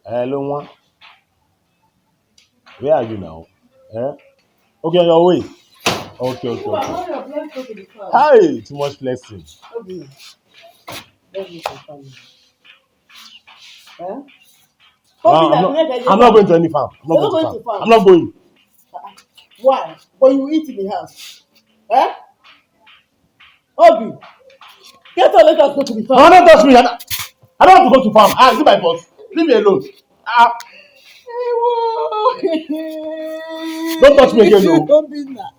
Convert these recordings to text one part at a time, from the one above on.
Hello, nwa. Where are you now? Eh? Okay, on your way. Okay, okay, okay. Hurry up, let's go to the farm. Hi, too much flexing. Obi, let's go to the farm. Eh? No, Obi, I'm na not, connect I'm not going to any farm. I'm not You're going not to going farm. to farm. I'm not going. Why? But you eat in the house. Eh? Obi, get up, let us go to the No, farm. don't touch me. I don't want to go to farm. Ah, is it my fault? Leave me alone. Ah, don't touch me again, no. Obinna,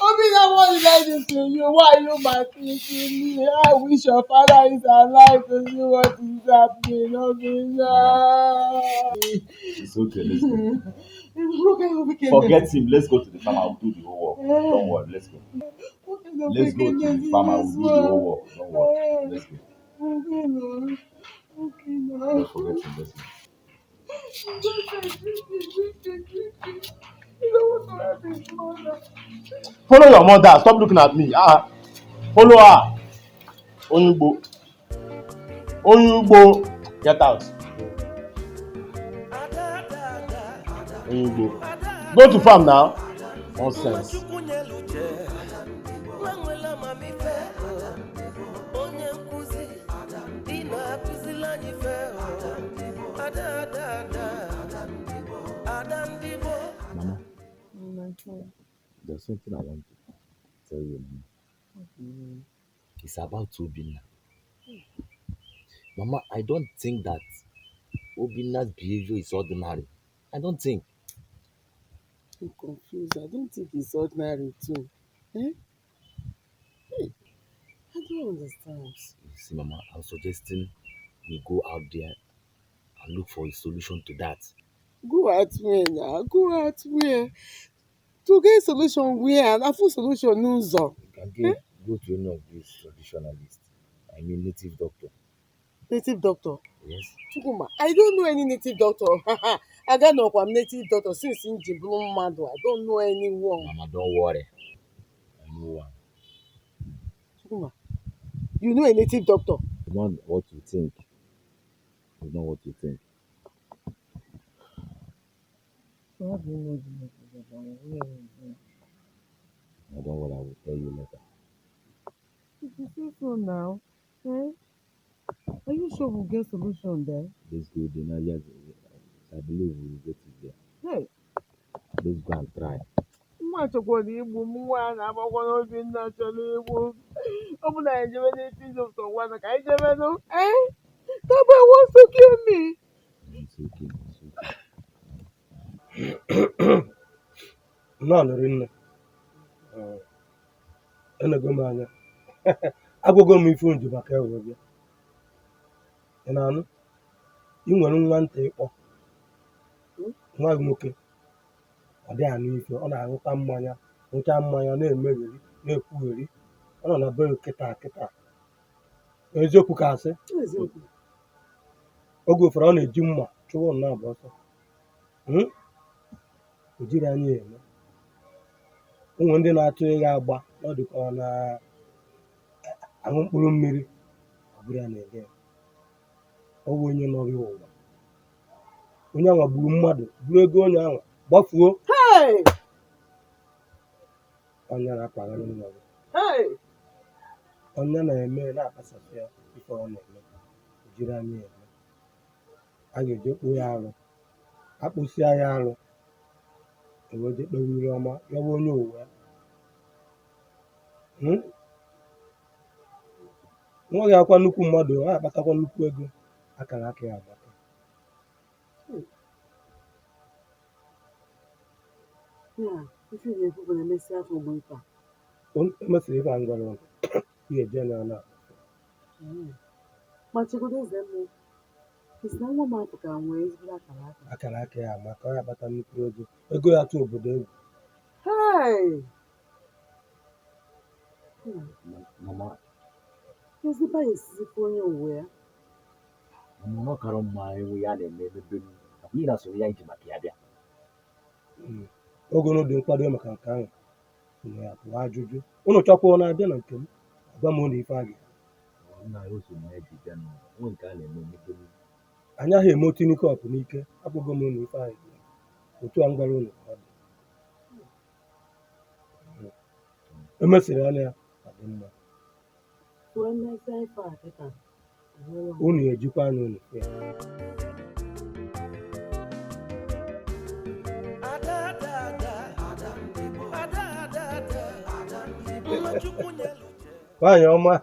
Obinna, what did I do to you? Why are you maltreating me? I wish your father is alive to see what is happening. Obinna. It's okay, let's go. What kind of wickedness? Forget him, let's go to the farm. I will do the whole work. Don't worry, let's go. What kind of Let's go to wickedness the is farm. I will this do the one? whole work. Don't worry. Let's go. Okay, now. Okay, now. Just forget him, let's go. Don't say drinking, drinking, drinking. You don't want to help his mother. Follow your mother. Stop looking at me. Ah, follow her. Oyingbo. Oyingbo. Get out. Oyingbo. Go to farm now. Nonsense. Mama, there's something I want to tell you, Mama. It's about Obinna. Mama, I don't think that Obinna's behavior is ordinary. I don't think. I'm confused. I don't think it's ordinary too. Eh? Hey, I don't understand. You see, Mama, I'm suggesting we go out there and look for a solution to that. Go out where now? Go out where? To get solution where? And a full solution n'ụzọ. You can go to any of these traditionalists. I mean, native doctor. Native doctor? Yes. Chukwuma, I don't know any native doctor. Aganọkwa m native doctor since m ji bụrụ mmadụ. I don't know anyone. Mama, don't worry. I know one. Chukwuma, you know a native doctor? It's not what you think. It's not what you think. So how do you know the native doctor? Where is he? I don't worry, I will tell you later. If you say so now, eh? Are you sure we'll get solution there? Let's go there now. Yes, I believe we will get it there. Hey. Let's go and try. Nwa chọkwara igbu m, nwa a na-agbakwa n'Obinna chọrọ igbu m. Ọ bụ na anyị jebe native doctor ngwanụ ka anyị jebenụ. Eh? That boy wants to kill me. It's okay. It's okay. Nnọọ rinne. Enego m anya. Agwago m ife nji maka ewe bịa. Ị na-anụ? Ị nwere nwa nta ịkpọ. Nwa gị nwoke. Ọ dịghị anụ ife, ọ na-aṅụta mmanya, ṅụchaa mmanya na-emegheri, na-ekwugheri. Ọ nọ na be kịta kịta. Eziokwu ka asị. Eziokwu. Oge ụfọdụ ọ na-eji mma chụwa nnọọ abụ ọsọ. O jiri anya ya eme. Ụmụ ndị na-atụ ịgha agba ọ dị ka ọ na-aṅụ mkpụrụ mmiri ọ bụrụ ya na-ede ya. Ọ bụ onye nọrọ ya ụwa. Onye anwa gburu mmadụ, gburu ego onye anwa, gbafuo. Hey! Ọnya na-akwagharị nwa gị. Hey! Ọnya na-eme na-akpasasị ya ife ọ na-eme. O jiri anya ya eme. A ga-eje kpụọ ya arụ. Akpụsịa ya arụ. Ewee jee kpewe ire ọma yọwa onye ụwa ya. Nwa gị akwa nnukwu mmadụ, ọ na-akpatakwa nnukwu ego, akara aka ya amaka. Ya, ife ị na-ekwu bụ na emesịa afọ ogbo ife a. Emesịrị ife a m gwara unu, ị ga-eje na na. Ma chegodo eze mmụọ, isi na nwa m apụ ka nwee ezigbo akara aka. Akara aka ya amaka, ọ ya akpata nnukwu ego. Ego ya tụ obodo egwu. Hey! Mama. Ezigbo anyị esizikwa onye ụwa ya. Mama, ọ kara mma enwe ya na-eme emebe m. Nakwa ị na-asoro ya iji maka ya bịa. Oge unu dị nkwado maka nke ahụ, unu ya pụọ ajụjụ. Unu chọkwa ọ na-abịa na nke m, agwa m unu ife a ga. Nna ya oso na ya ji bịa n'ụwa. Nwe nke a na-eme emebe m. Anyị ahụ eme otinikọpụ n'ike. Agwago m unu ife anyị dị otu a m gwara unu ka ọ dị. Emesịrị anya ya ọ dị mma. Wee mezie ife a kịta. Unu ejikwa anya unu fụ ya. Ada, ada, ada. Ada, ada, ada. Nwa Chukwu nyelu uche. Nwaanyị ọma,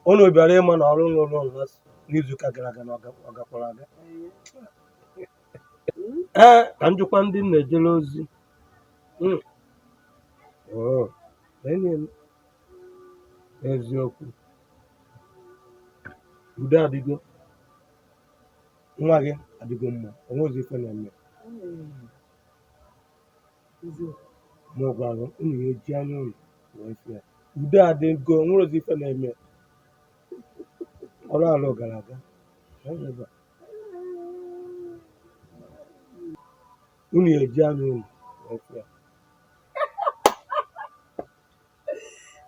unu bịara ịma na ọrụ rụrụ ụlọ n'izuụka gara aga na ọ gakwara aga. Ee, ka m jụkwa ndị m na-ejere ozi. Oh, enyi m, eziokwu, udo adịgo, nwa gị adịgo mma, o nwezi ife na-eme. Ma ọ gwara unu ya eji anya unu wee fụ ya. Udo adịgo, nwere ife na-eme. Ọrụ alụ gara aga. Ebe a. Unu ya eji anya unu wee fụ ya.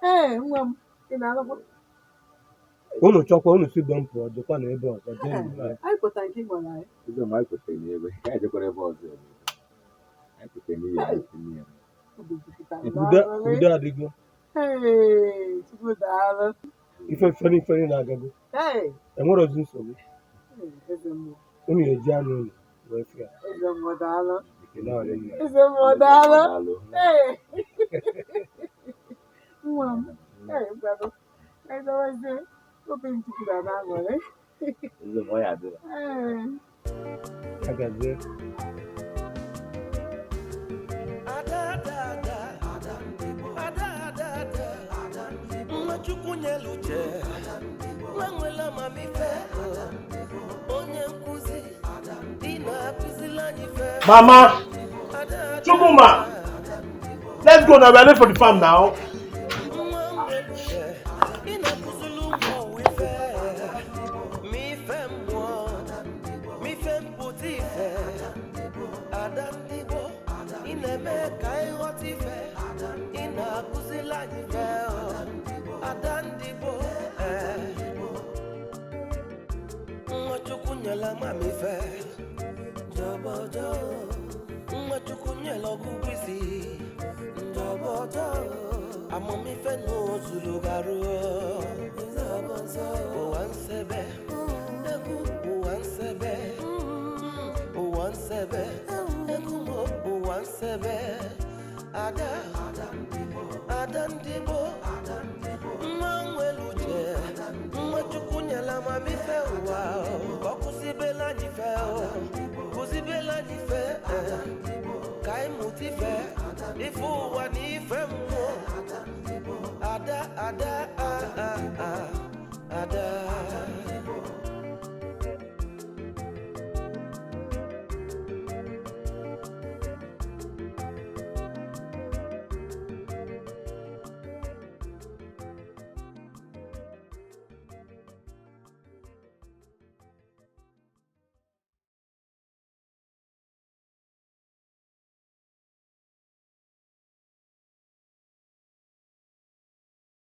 Ee, nwa m, ị na-alụkwa? Unu chọkwa unu si be m pụọ, jekwa na ebe ọzọ jee n'ime ya. Anyị kwetara nke ị gwara anyị. Eze m, anyị kwetara n'ebe anyị jekwara ebe ọzọ eme. Anyị kwetara n'ihe anyị si n'ihe. Obi jupụtara Udo n'aṅụrị. Udo adịgo. Ee, Chukwu daalụ. Ife feri feri na-agago. Ee, Enwere ozi nsogbu. Eze mmụọ. Unu ya eji anya unu wee fụ ya. Eze mmụọ daalụ. Ekele ọrịa nne. Eze mmụọ daalụ. Daalụ. Ee, nwa m. Ee, ngwanụ. Anyị dọwazie. Obi m jupụtara n'aṅụrị. Eze m, ọ ya adịla. Ee. Agazie. Ada, ada, ada. Ada, ada, ada. Nwa Chukwu nyelu uche. Nwa nwere amamife. Onye nkuzi. Ị na-akụzili anyị ife. Mama, Ada, ada, Chukwuma, let's go now. We are late for the farm now. Nwa nwere uche. Ị na-akụzili ụmụ ụwa ife. Ma ife mmụọ. Ma ife mpụta ife. Ada ndị gboo. Ị na-eme ka anyị ghọta ife. Ị na-akụzili anyị ife. Ada ndị gboo. Ee. Nwa Chukwu nyela amamife. Njọbọjọ. Nwa Chukwu nyela ọgụgụ isi. Njọbọjọ. Amamife na ozulu garụ. Ụwa nsebe. Egwu ụwa nsebe. Ụwa nsebe. Egwu m ụwa nsebe. Ada. Ada ndị gboo. Nwa nwere uche. Nwa Chukwu nyela amamife ụwa. Ka ọ kụzibela anyị ife. Kụzibela anyị ife. Ka anyị mụta ife. Ife ụwa na ife mmụọ. Ada, ada, a, a, a, ada.